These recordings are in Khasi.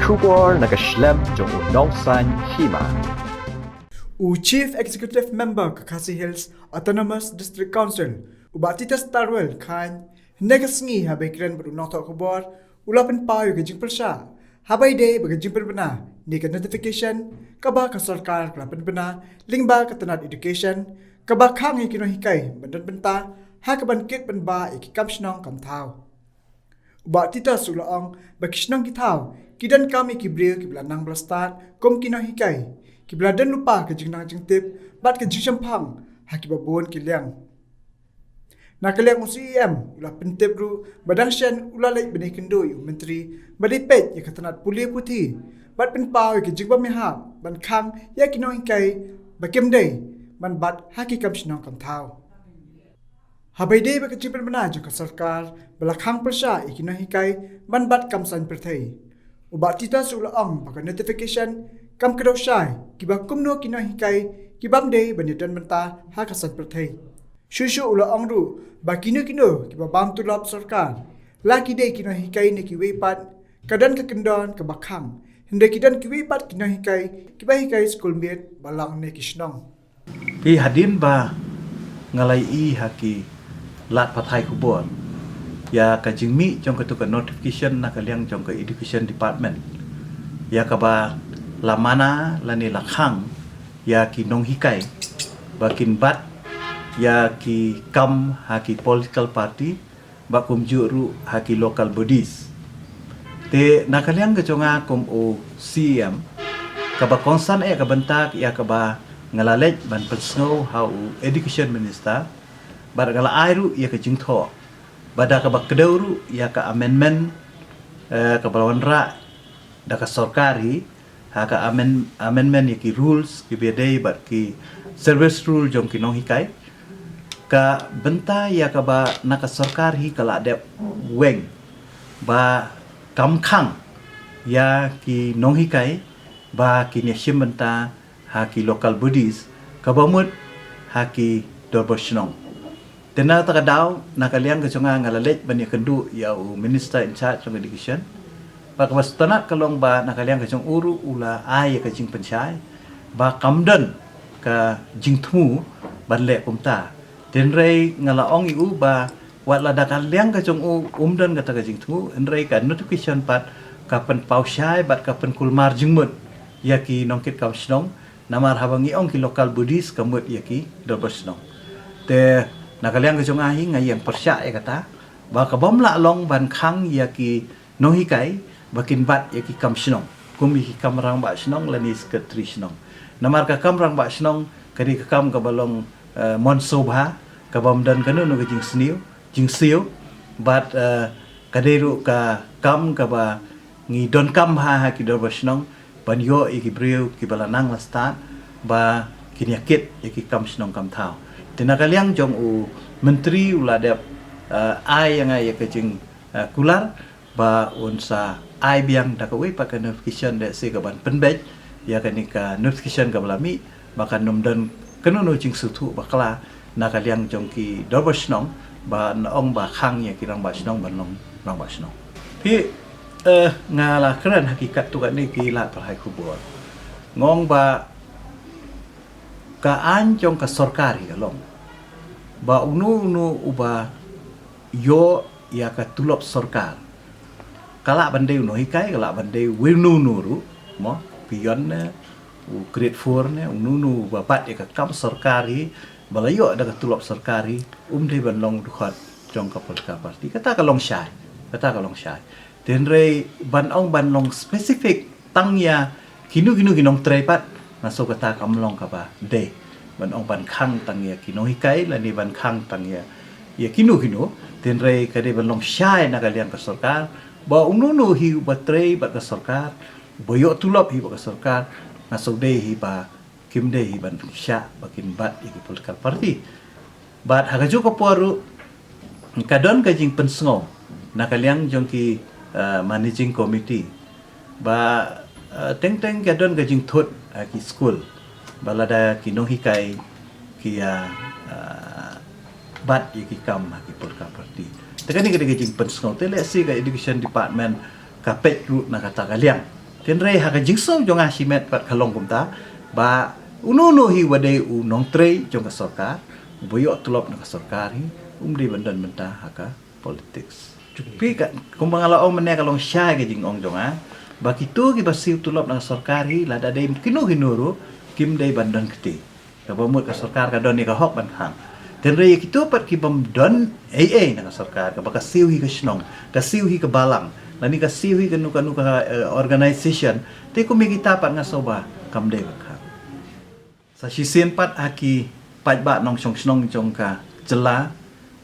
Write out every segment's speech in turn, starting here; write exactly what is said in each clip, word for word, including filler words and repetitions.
Khubor na ka shlem jong u nongsan hima. U Chief Executive Member ka Khasi Hills Autonomous District Council, u Bah Titus Tarwel Chyne, hynne ka sngi haba kren bad u nongthoh khubor, u la pynpaw ïa ka jingpyrshah haba ïadei bad ka jingpynbna ne ka notification kaba ka sorkar ka la pynbna lyngba ka tnat education, kaba khang ïa ki nonghikai ban don bynta ha kaban kit ban bah ïa ki kam shnong kam thaw. U Bah Titus u la ong ba ki shnong ki thaw ki donkam ïa ki briew kiba la nang ba la stad kum ki nonghikai, kiba la don lypa ka jingnang jingtip bad ka jingshemphang ha kiba bun ki liang. Na ka liang u CEM u la pyntip ruh ba dang shen u la leit ban ïakynduh ïa u Myntri ba dei peit ïa ka tnat pule puthi bad pynpaw ïa ka jingbym ïahap ban khang ïa ki nonghikai ba kim dei ban bat ha ki kam shnong kam thaw. Haba ïadei bad ka jingpynbna jong ka sorkar ba la khang pyrshah ïa ki nonghikai ban bat kam saiñ pyrthei, u Bah Titus u la ong ba ka notification kam kdew shai kiba kumno ki nonghikai kibym dei ban ïadon bynta ha ka saiñ pyrthei. Shuh shuh u la ong ruh ba kino kino kiba bam tulop sorkar, la ki dei ki nonghikai ne kiwei pat, ka don ka kyndon kaba khang, hynrei ki don kiwei pat ki nonghikai kiba hikai skul miet ba long ne ki shnong. Phi, hadien ba nga la ïohi ha ki lad pathai khubor ïa ka jingmih jong katu ka notification na ka liang jong ka Education Department, ïa kaba la mana lane la khang ïa ki nonghikai ba kin bat ïa ki kam ha ki political party, ba kumjuh ruh ha ki local bodies. Te na ka liang ka jong nga kum u CEM, kaba kongsan eh ka bynta ïa kaba nga la leit ban pynsngew ha u Education Minister, bad nga la ai ruh ïa ka jingthoh ba da kaba kdew ruh ïa ka amendment, eh, kaba la wanrah da ka sorkar hi, ha ka amend-, amendment ïa ki rules kiba dei bad ki service rule jong ki nonghikai, ka bynta ïa kaba na ka sorkar hi ka la dep weng ba kam khang ïa ki nonghikai ba kin ïashim bynta ha ki local bodies, kaba mut ha ki dorbar shnong. Te na kata ka daw, na ka liang ka jong nga nga la leit ban ïakynduh ïa u Minister in charge jong Education. Ba kaba sngewtynnat ka long ba na ka liang ka jong u ruh u la ai ïa ka jingpynshai ba kam don ka jingthmu ban leh kumta. Te hynrei nga la ong ïa u ba wat la da ka liang ka jong u um don kata ka jingthmu, hynrei ka notification pat ka pynpaw shai bad ka pynkulmar jingmut ïa ki nongkit kam shnong. Namar haba ngi ong ki local bodies ka mut ïa ki dorbar shnong. Te na ka liang ka jong nga hi nga ïeng pyrshah ïa kata ba ka bym lah long ban khang ïa ki nonghikai ba kin bat ïa ki kam shnong, kum ïa ki kam rangbah shnong lane secretary shnong. Namar ka kam rangbah shnong ka dei ka kam kaba long, eh, mon sngewbha, ka bym don kano kano ka jingsniew, jingsiew, bad, eh, ka dei ruh ka kam kaba ngi donkam ha, ha ki dorbar shnong ban ïoh ïa ki briew kiba la nang la stad ba kin ïakit ïa ki kam shnong kam thaw. Te na ka liang jong u Myntri u la dep, eh, ai ïa nga ïa ka jing, eh, kular ba un sa ai biang da kawei pat ka notification, lehse ka ban pynbeit ïa kane ka notification kaba la mih, ba kan ym don kano kano jingsngewthuh bakla na ka liang jong ki dorbar shnong ba ong ba khang ïa ki rangbah shnong ban long rangbah shnong. Phi, eh, nga la kren ha ki katto katne ki lad pathai khubor. Nga ong ba ka aiñ jong ka sorkar hi ka long ba uno uno uba ïoh ïa ka tulop sorkar, ka lah ban dei u nonghikai, ka lah ban dei uno uno ruh, mo, peon ne, u grade four ne, uno uno uba bat ïa ka kam sorkar hi, ba la ïoh da ka tulop sorkar hi, um dei ban long dkhot jong ka political party. Kata ka long shai, kata ka long shai. Te hynrei ban ong ban long specific tang ïa kino kino ki nongtrei pat, nga sngew kata kam long kaba dei. Ban ong ban khang tang ïa ki nonghikai lane ban khang tang ïa, ïa kino kino, te hynrei ka dei ban long shai na ka liang ka sorkar ba uno uno hi uba trei bad ka sorkar, uba ïoh tulop hi bad ka sorkar, nga sngew dei hi ba kim dei hi ban shah ba kin bat ïa ki political party. Bad ha kajuh ka por ruh ka don ka jingpynsngew na ka liang jong ki, eh, managing committee ba, eh, teng teng ka don ka jingthut ha ki skul ba lada ki nonghikai ki ïa, eh, bat ïa ki kam ha ki political party. Te kane ka dei ka jingpynsngew, te lehse ka education department ka peit ruh na kata ka liang. Tynrai ha ka jingsngew jong nga shimet pat ka long kumta, ba uno uno hi wa dei u nongtrei jong ka sorkar, uba ïoh tulop na ka sorkar hi, um dei ban don bynta ha ka politics. Phi ka, kumba nga la ong mynne, ka long shai ka jingong jong nga, ba kito kiba siew tulop na ka sorkar hi, lada dei kino kino ruh, kim dei ban don kti. Kaba mut ka sorkar ka don ïa ka hok ban khang. Tynrai ïa kito pat kibym don ei ei na ka sorkar, kaba ka siew hi ka shnong, ka siew hi ka balang, lane ka siew hi kano kano ka, eh, organization, te kum ïa kita pat nga sngew ba kam dei ban khang. Sa shisien pat ha ki paidbah nongshong shnong jong ka jylla,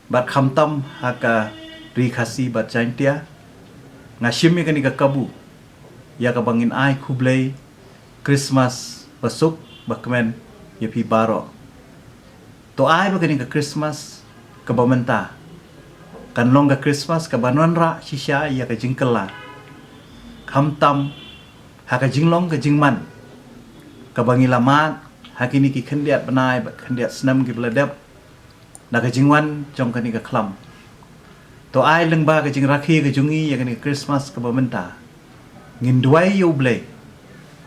bad khamtam ha ka Ri Khasi bad Jaintia, nga shim ïa kane ka kabu, ïa kaba ngin ai khublei Christmas basuk bakmen ïa phi baroh. To ai ba kane ka Christmas kaba mynta kan long ka Christmas kaban wanrah shisha ïa ka jingkylla, khamtam ha ka jinglong ka jingman kaba ngi la mad ha kine ki khyndiat bnai bad khyndiat snem kiba la dep, na ka jingwan jong kane ka khlam. To ai lyngba ka jingrakhe ka jong ngi ïa kane ka Christmas kaba mynta, ngin duwai ïa U Blei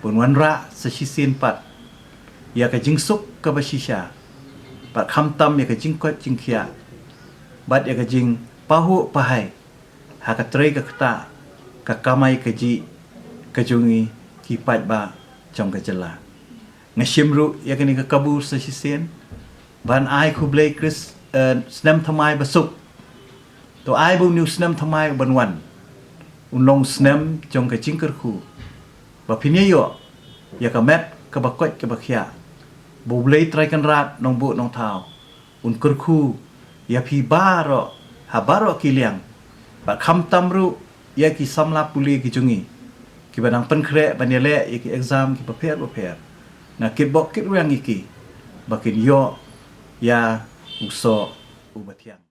ban wanrah sa shisien pat ïa ka jingsuk kaba shisha, bad khamtam ïa ka jingkoit jingkhiah, bad ïa ka jingpahuh pahai ha ka trei ka ktah, ka kamai kajih ka jong ngi ki paidbah jong ka jylla. Nga shim ruh ïa kane ka kabu sa shisien ban ai khublei Chris, eh, snem thymmai basuk. To ai ba une u snem thymmai uban wan un long snem jong ka jingkyrkhu, ba phin ïoh ïa ka met kaba koit kaba khiah, ba U Blei Trai Kynrad Nongbuh Nongthaw un kyrkhu ïa phi baroh ha baroh ki liang, bad khamtam ruh ïa ki samla pule ki jong ngi kiba dang pynkhreh ban ïaleh ïa ki exam kiba pher ba pher. Nga kitbok kitrwiang ïa ki ba kin ïoh ïa u soh uba thiang.